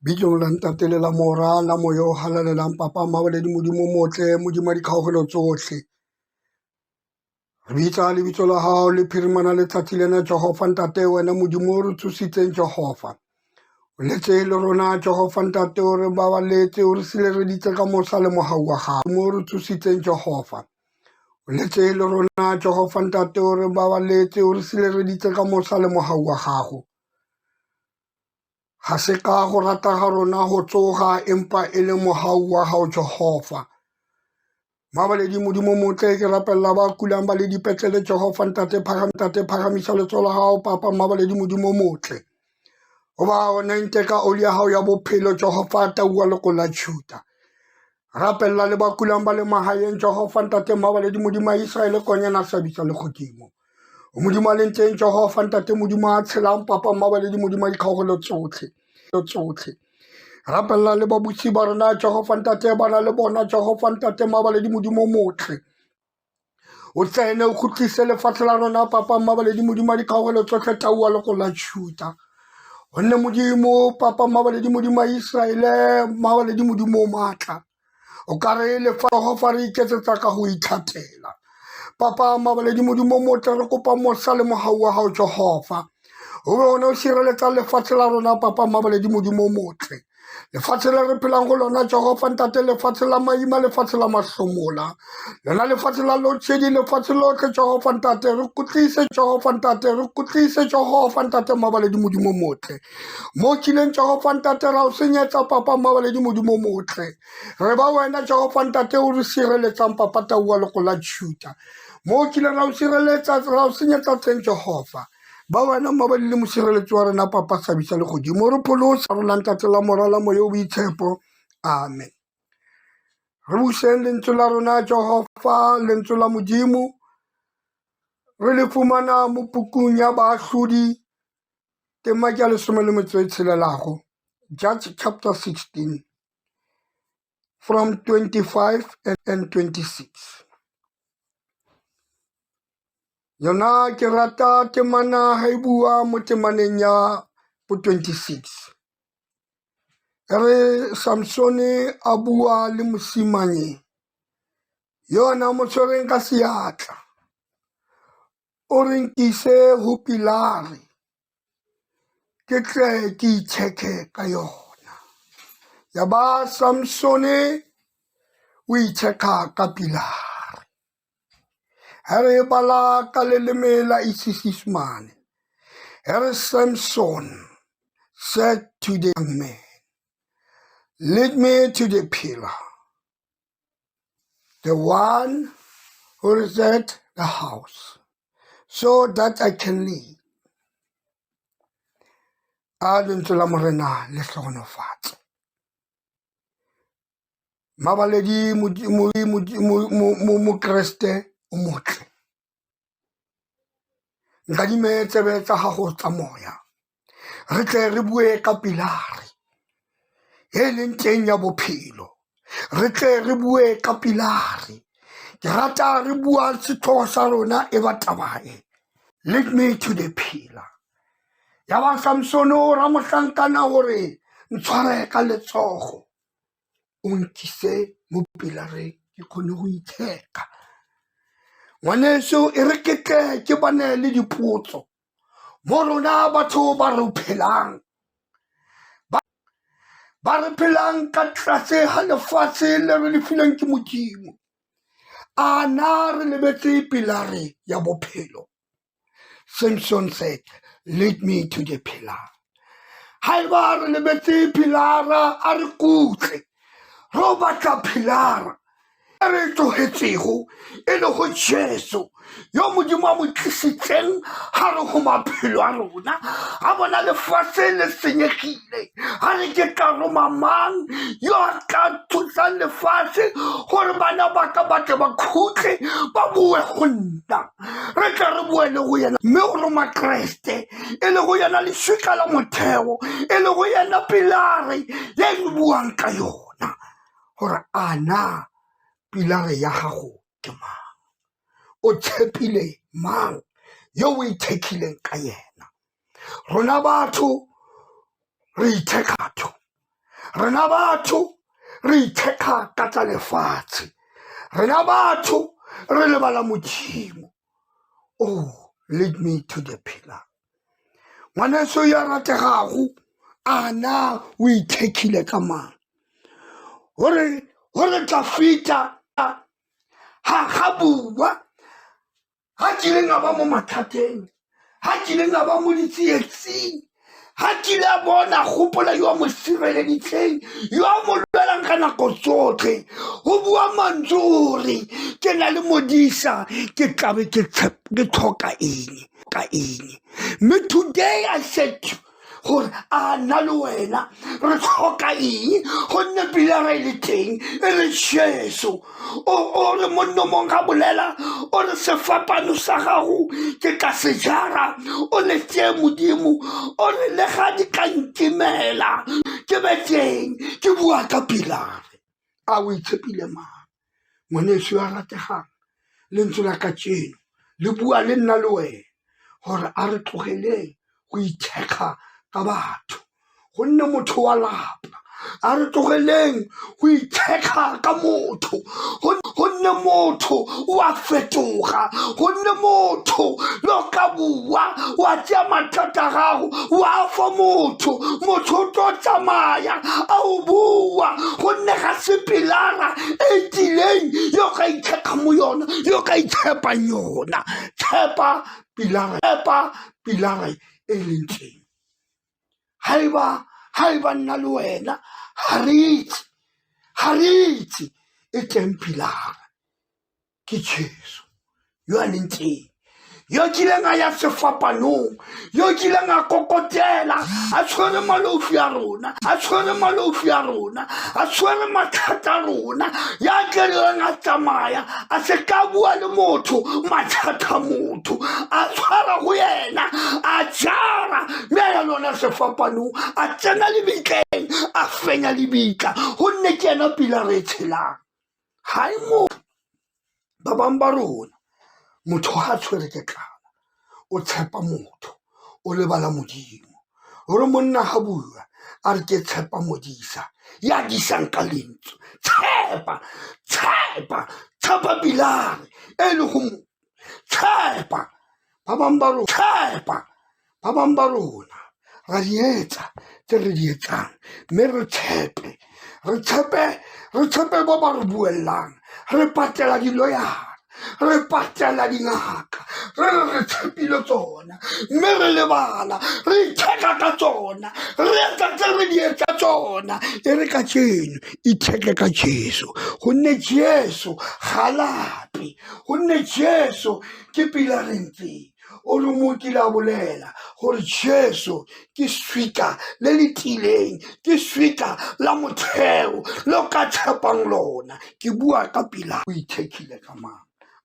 Bitsong la Ntate le la Mora la Moya o Halalelang, Papa Mmabaledi, Modimo o motle, Modimo wa dikgaogelo tsotlhe. Re bitsa lebitso la hao le phirimana letsatsi lena, Jehova Ntate, wena Modimo o re tsositseng, Jehova. O letse le rona, Jehova Ntate, o re babaletse, o re sireleditse ka mosa le mohau wa hao. Modimo o re tsositseng, Jehova. O letse le rona, Jehova Ntate, o re babaletse, o re sireleditse ka mosa le mohau wa gago. Ga se ka go rata ga rona go tsoga, empa e le mohau wa gago, Jehova. Mabaledi Modimo motle, ke rapella ba kulang ba le dipetlele, Jehova Ntate, phagam Ntate, phagamisa letsoho la gago, Papa Mabaledi Modimo motle. Goba ona nte ka oli ya gago ya bophelo, Jehova, tau wa loko la Juda. Rapella le ba kulang ba le magaeng, Jehova Ntate Mabaledi Modimo wa Israele, konyana sabitsa legodimo. O Modimo a leng teng, Jehova Ntate, Modimo a tshelang, Papa Mmabaledi, Modimo a dikgaogelo tsotlhe tsotlhe. Rapella le babusi ba rona, Jehova Ntate, ba na le bona, Jehova Ntate Mmabaledi, Modimo o motle. O tsene o kgutlise lefatshe la rona, Papa Mmabaledi, Modimo a dikgaogelo tsotlhe, tau wa lego la Juda. Gonne Modimo, Papa Mmabaledi, Modimo wa Israele, Mmabaledi, Modimo o maatla. O ka re lefa Jehova re iketsetsa ka go ithatela. Papa Mabaledi, Modimo motle, re kopa mosa le mohau wa gago, Jehova. O be one o sireletsa lefatshe la rona, Papa Mabaledi, Modimo motle. Lefatshe le re phelang go lona, Jehova Ntate, lefatshe la maima, lefatshe la mahlomola. Lona lefatshe la lotshedi, lefatshe lotlhe, Jehova Ntate, re kutlise, Jehova Ntate, re kutlise, Jehova Ntate Mabaledi, Modimo motle. Mo kileng, Jehova Ntate, ra o senyetsa, Papa Mabaledi, Modimo motle. Re ba wena, Jehova Ntate, o re sireletsang, Papa tau wa loko la Juda. Mo kileng ra o sireletsa, ra o senyetsa teng, Jehova. Ba wena Mabaledi le mosireletsi wa rena, Papa sabisa legodimo, re pholosa rona, Ntate la Mora la Moya o Boitshepo. Amen. Re buseng lentswe la rona, Jehova, lentswe la Modimo. Re le fumana mo pukung ya Baahlodi, tema ke ya 16, Judge chapter 16 from 25 and 26. Yona ke rata temana ha e bua mo temaneng ya bo 26. E re Samsone a bua le mosimane yo a na mo tshwereng ka seatla. O re nkise ho pilare ke tle ke itsheke ka yona. Ya ba Samsone o itsheka ka pilare. Ha re bala ka leleme la Isisimane, he re Samson said to the young man, lead me to the pillar, the one who is at the house, so that I can lead. A lentswe la Morena le hlohonofatse. Mabaledi Mokreste o motle. Nkadime tsebe tsa gago tsa moya. Re tle re bue ka pilare e leng teng ya bophelo. Re tle re bue ka pilare. Ke rata re bua setlhogo sa rona e ba taba e. Lead me to the pillar. Ya ba Samson o ra mohlankana gore ntshware ka letsogo o nkise mo pilareng ke kgone go itheka. Ngwaneso, e re ke tle ke bane le dipotso mo rona batho ba re phelang, ba re phelang ka tlase ga lefatshe le re le fileng ke Modimo. A na re lebetse pilare ya bophelo? Samson said, lead me to the pillar. Haeba re lebetse pilara, a re kutle re batla pilara e re tlohetsego, e le go Jesu yo Modimo a mo tlisitseng ga re go maphelo a rona. A bona lefatshe le senyegile, a re ke tla roma mang yo a tla thusang lefatshe gore bana ba ka ba tle ba khutle ba boe go nna, re tle re boele go yena. Mme o roma Kreste, e le go yena leswika la motheo, e le go yena pilare ye re buang ka yona. Gore a na pilare ya gago ke mang? O tshepile mang yo o ithekileng ka yena? Rona batho re itheka batho. Rena batho re ithekga ka tsa lefatshe, rena batho re lebala Modimo. Oh, lead me to the pillar. Ngwaneso ya rategago, a na o ithekile ka mang? Gore gore tla fita ga ga bua ga kileng a ba mo mathateng, ga kileng a ba mo ditsietsing, ga kile a bona gopola yo a mo sireleditseng, yo a mo lwelang ka nako tsotlhe. Go bua mantswe gore ke na le modisa, ke tlabe ke tlhoka eng ka eng. Mme today I said gore a nna le wena re tlhoka eng, gonne pilara e le teng e re Jesu. O re monno mong ga bolela o re sefapano sa gago ke tla se jara, o le tee Modimo, o re le ga di ka nkimela ke be teng. Ke bua ka pilare. A o itshepile mang? Ngwaneso yo a rategang, lentswe la kajeno le bua le nna le wena gore a re tlogeleng go ithekga ka batho, gonne motho wa lapa. A re tlogeleng go ithekga ka motho, gonne motho o a fetoga, gonne motho le o ka bua wa tšea mathata a gago wa fa motho, motho o tlo tsamaya a o bua, gonne ga se pilara e tileng yo ka ithekga mo yona, yo ka itshepang yona. Tshepa pilara, tshepa pilara e leng teng. Haeba haeba nna le wena ga re itse, ga re itse e teng pilara. Ke Jesu yo a leng teng, yo kileng a ya sefapanong, yo kileng a kokotela, a tshwere malofi a rona, a tshwere malofi a rona, a tshwere mathata a rona, ya tleleng a tsamaya a se ka bua le motho mathata motho a tshwara go yena, a jara mme a ya lona sefapanong, a tsena lebitleng, a fenya lebitla, gonne ke ena pila re e tshelang. Ga e motho ba bangwe ba rona, motho ga a tshwere ke tlala o tshepa motho, o lebala Modimo. Gore monna ga bua a re ke tshepa modisa ya disang ka lentswe, tshepa, tshepa, tshepa pilare e le go tshepa. Ba bangwe ba rona, tshepa, ba bangwe ba rona ra di etsa tse re di etsang, mme re tshepe, re tshepe, re tshepe ba ba re buellang. Re patela di-lawyer-a, re patela dingaka, re re re tshepile tsona, mme re lebala re itheka ka tsona, re etsa tse re di etsa tsona. E re kajeno itheke ka Jesu, gonne Jesu ga lape, gonne Jesu ke pila re ntseng. O re mo kile a bolela gore Jesu ke swika le le tiileng, ke swika la motheo le o ka tshepang lona. Ke bua ka pila. O ithekile ka mang?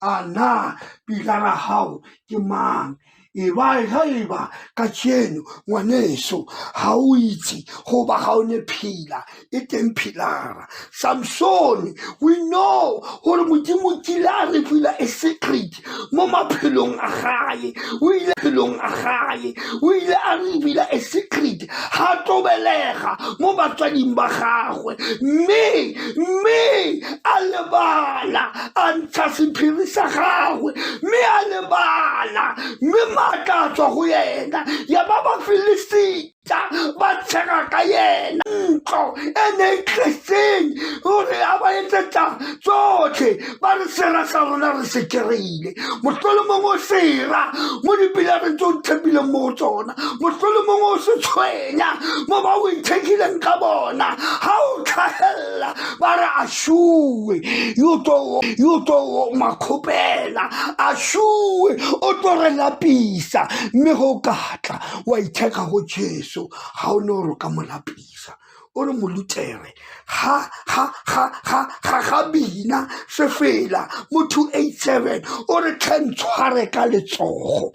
A na pila ra gago ke mang? E ba ge e ba kajeno ngwaneso ga o itse goba ga o ne phila, e teng philara. Samsone, we know gore Modimo kile a re fila a secret mo maphelong a gae, o ile phelong a gae, o ile a re fila a secret ga tobelega mo batswading ba gagwe, mme mme a lebala a ntsha sephiri sa gagwe, mme a lebala, mme maatla a tswa go yena, ya ba Bafilisita ba tshega ka yena. Ntlo e ne e tletseng gore a ba etsetsa tsotlhe, ba re sera sa rona re se kry-ile. Mohlolo mongwe o sera mo dipilareng tse o tshepileng mo go tsona, mohlolo mongwe o se tshwenya mo ba o ithekileng ka bona. Ga o tlhagelela ba re a šuwe yo tlo makgopela, a šuwe o tlo re lapisa. Mme go ka tla wa itheka go Jesu, ga o ne gore o ka mo lapisa. O re molutere ga ga ga ga ga ga bina sefela mo 287, o re tlhe ntshware ka letsogo.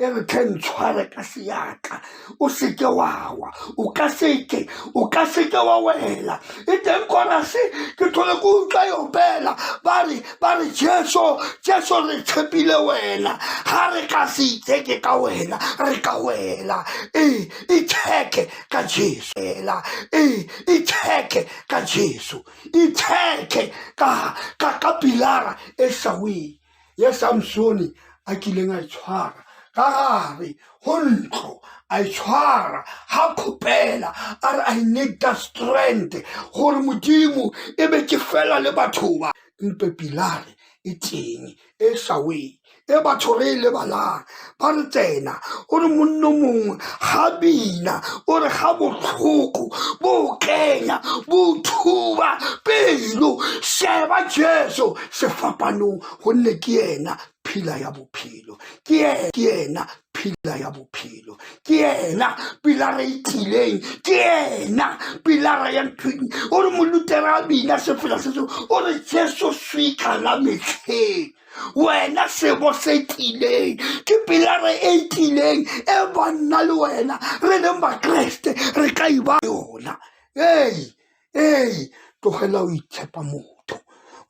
E re tlhe ntshware ka seatla, o seke wa wa, o ka seke, o ka seke wa wela. E teng chorus ke tlhole ke utlwa e opela, ba re, ba re Jesu, Jesu re tshepile wena, ga re ka se itheke ka wena, re ka wela. Ee, itheke ka Jesu, ela, ee, itheke ka Jesu, itheke ka, ka, ka pilara e sa weng. Ye Samsone a kileng a e tshwara ka gare go ntlo, a e tshwara ga khopela a re, I need that strength gore Modimo e be ke fela le batho ba. Mpe pilare e teng e sa weng e batho re e lebalang. Ba re tsena o re monno mongwe ga bina o re ga botlhoko bo kenya bo thuba pelo, sheba Jesu sefapanong, gonne ke yena phila ya bophelo, ke yena phila ya bophelo, ke yena pilara e tiileng, ke yena pilara ya nthweng. O re molutera a bina sefela se sengwe o re Jesu swika la mehleng, wena sebo se tiileng, ke pilara e tiileng e banna le wena re leng Bakreste re ka e ba yona. Ei, ei, tlogela o itshepa motho.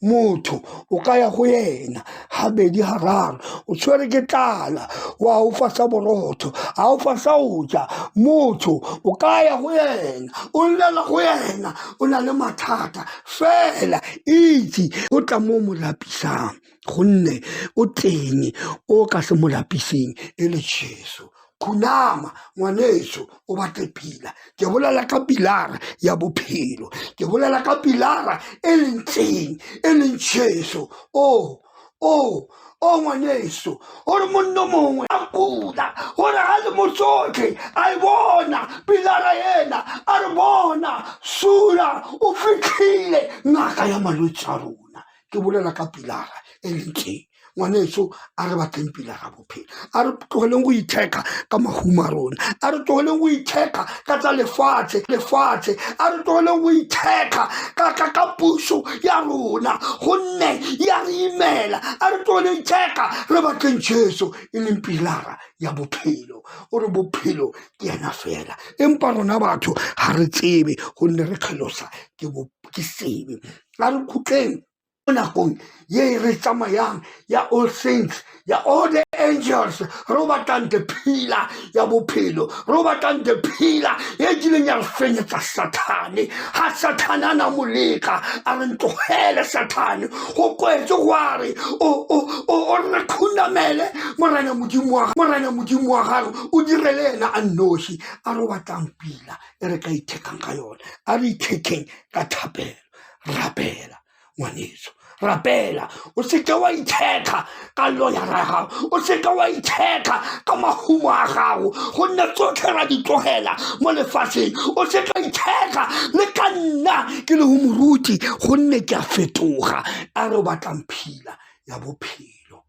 Motho o ka ya go yena gabedi gararo, o tshwere ke tlala, wa o fa sa borotho, a o fa sa o ja. Motho o ka ya go yena, o llela go yena, o na le mathata fela itse o tla mo mo lapisang, gonne o teng o ka se mo lapiseng e le Jesu. Khunama ngwaneso o batle pila. Ke bolela ka pilara ya bophelo, ke bolela ka pilara e leng teng, e leng Jesu. O o o ngwaneso, o re monno mongwe a kula, gore ga le mo tsotlhe a e bona pilara ena, a re bona sula o fitlhile ngaka ya malwetse a rona. Ke bolela ka pilara e leng teng ngwaneso. A re batleng pilara bophelo, a re tlogeleng go itheka ka mahumo a rona, a re tlogeleng go itheka ka tsa lefatshe lefatshe, a re tlogeleng go itheka ka, ka, ka puso ya rona, gonne ya re imela. A re tlogeleng itheka, re batleng Jesu e leng pilara ya bophelo. O re bophelo ke yena fela, empa rona batho ga re tsebe, gonne re kgelosa ke sebe. A re khutleng mo nakong ye re tsamayang ya All Saints, ya all the angels, re o batlang the pillar ya bophelo, re o batlang the pillar e kileng ya re fenyetsa Sathane. Ga Sathane a na mo leka, a re ntlogele Sathane, go kwetse go a re o re khunamele Morena Modimo wa, Morena Modimo wa gago, o direle yena a nnoši. A re o batlang pila e re ka ithekang ka yone, a re ithekeng ka thapelo. Rapela ngwaneso, rapela, o seke wa itheka ka loyara ya gago, o seke wa itheka ka mahumo a gago, gonne tsotlhe ra di tlogela mo lefatsheng. O seke wa itheka le ka nna ke le go moruti, gonne ke a fetoga. A re o batlang phila ya bophelo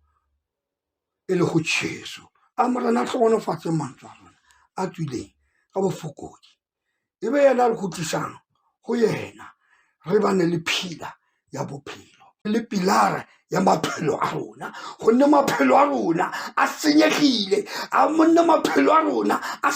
e le go Jesu. A Morena a hlohonofatse mantswe a rona a tswileng ka bofokodi, e be yena a re kgutlisang go yena, re bane le phila ya bophelo le pilara ya maphelo a rona, gonne maphelo a rona a senyegile, a monne maphelo a rona a.